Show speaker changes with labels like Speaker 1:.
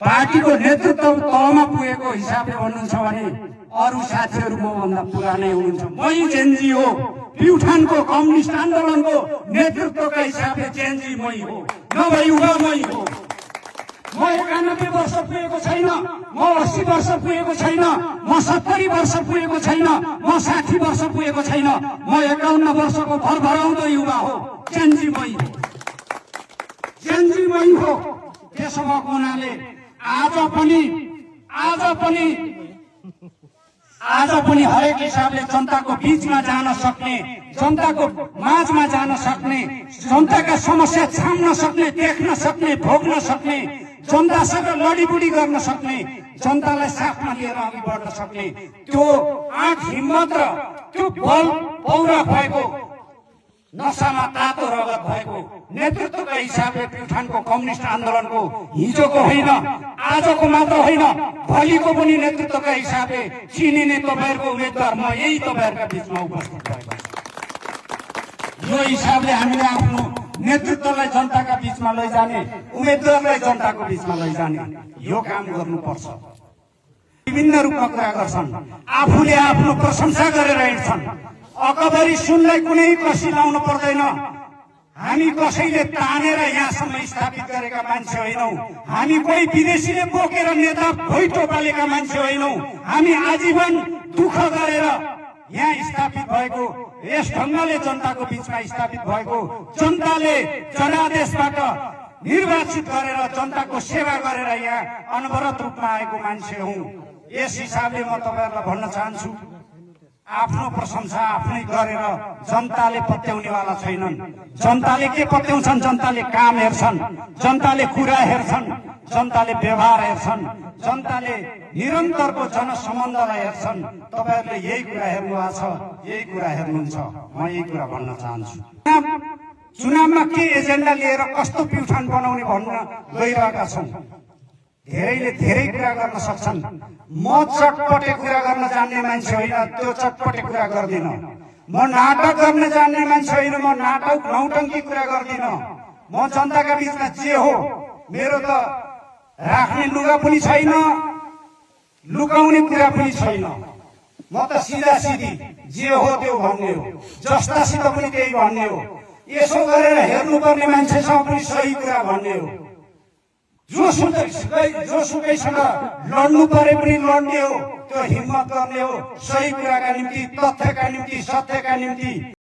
Speaker 1: पार्टीको नेतृत्व तहमा पुगेको हिसाबले भन्नुहुन्छ भने अरू साथीहरू मभन्दा पुरानै हुनुहुन्छ। मै जेनजी हो, प्युठानको कम्युनिस्ट आन्दोलनको नेतृत्वका हिसाबले जेनजी मै हो, नभए युवा मै हो। म 91 वर्ष पुगेको छैन, म 80 वर्ष पुगेको छैन, म 70 वर्ष पुगेको छैन, म 60 वर्ष पुगेको छैन, म 51 वर्षको भरभराउँदो युवा हो। जेनजी मै हो, जेनजी मै हो। त्यसो भएको हुनाले आज पनि हरेक हिसाबले जनताको बीचमा जान सक्ने, जनताको माझमा जान सक्ने, जनताका समस्या छाम्न सक्ने, देख्न सक्ने, भोग्न सक्ने, जनतासँग लडीबुडी गर्न सक्ने, जनतालाई साथमा लिएर अघि बढ्न सक्ने त्यो आँट हिम्मत र त्यो बल पौरा भएको, नसामा तातो रगत भएको नेतृत्वका हिसाबले प्युठानको कम्युनिस्ट आन्दोलनको हिजोको होइन, आजको मात्र होइन, भोलिको पनि नेतृत्वका हिसाबले चिनिने तपाईहरुको उम्मेदवार म यही तपाईहरुका बीचमा उपस्थित भएको छु। यो हिसाबले हामीले आफ्नो नेतृत्वलाई जनताका बीचमा लैजाने, उम्मेदवारलाई जनताको बीचमा लैजाने यो काम गर्नुपर्छ। विभिन्न रूपमा कुरा गर्छन्, आफूले आफ्नो प्रशंसा गरेर हिँड्छन्। अकबरी सुनलाई कुनै कसी लाउनु पर्दैन। हामी कसैले तानेर यहाँसम्म स्थापित गरेका मान्छे होइनौं। हामी कोही विदेशीले बोकेर नेता भोइटो पालेका मान्छे होइनौं। हामी आजीवन दुःख गरेर यहाँ स्थापित भएको, यस ढंगले जनताको बीचमा स्थापित भएको, जनताले जनादेशबाट निर्वाचित गरेर जनताको सेवा गरेर यहाँ अनवरत रूपमा आएको मान्छे हुँ। यस हिसाबले म तपाईहरुलाई भन्न चाहन्छु, आफ्नो प्रशंसा आफ्नै गरेर जनताले पत्याउनेवाला छैनन्। जनताले के पत्याउँछन्? जनताले काम हेर्छन्, जनताले कुरा हेर्छन्, जनताले व्यवहार हेर्छन्, जनताले निरन्तरको जनसम्बन्धलाई हेर्छन्। तपाईहरुले यही कुरा हेर्नु भएको छ, यही कुरा हेर्नुहुन्छ। म यही कुरा भन्न चाहन्छु। चुनावमा के एजेन्डा लिएर कस्तो प्युठान बनाउने भन्न गइरहेका छौं। धेरैले धेरै कुरा गर्न सक्छन्। म चटपटे कुरा गर्न जान्ने मान्छे होइन, त्यो चटपटे कुरा गर्दिन। म नाटक गर्न जान्ने मान्छे होइन, म नाटक नौटंकी कुरा गर्दिन। म जनताका बीचमा जे हो, मेरो त राख्ने लुगा पनि छैन, लुकाउने कुरा पनि छैन। म त सिधा सिधी जे हो त्यो भन्ने हो, जस्तासित पनि त्यही भन्ने हो। यसो गरेर हेर्नुपर्ने मान्छेसँग पनि सही कुरा भन्ने हो। जोसुकैसँग लड्नु परे पनि लड्ने हो, त्यो हिम्मत गर्ने हो। सही कुराका निम्ति, तथ्यका निम्ति, सत्यका निम्ति।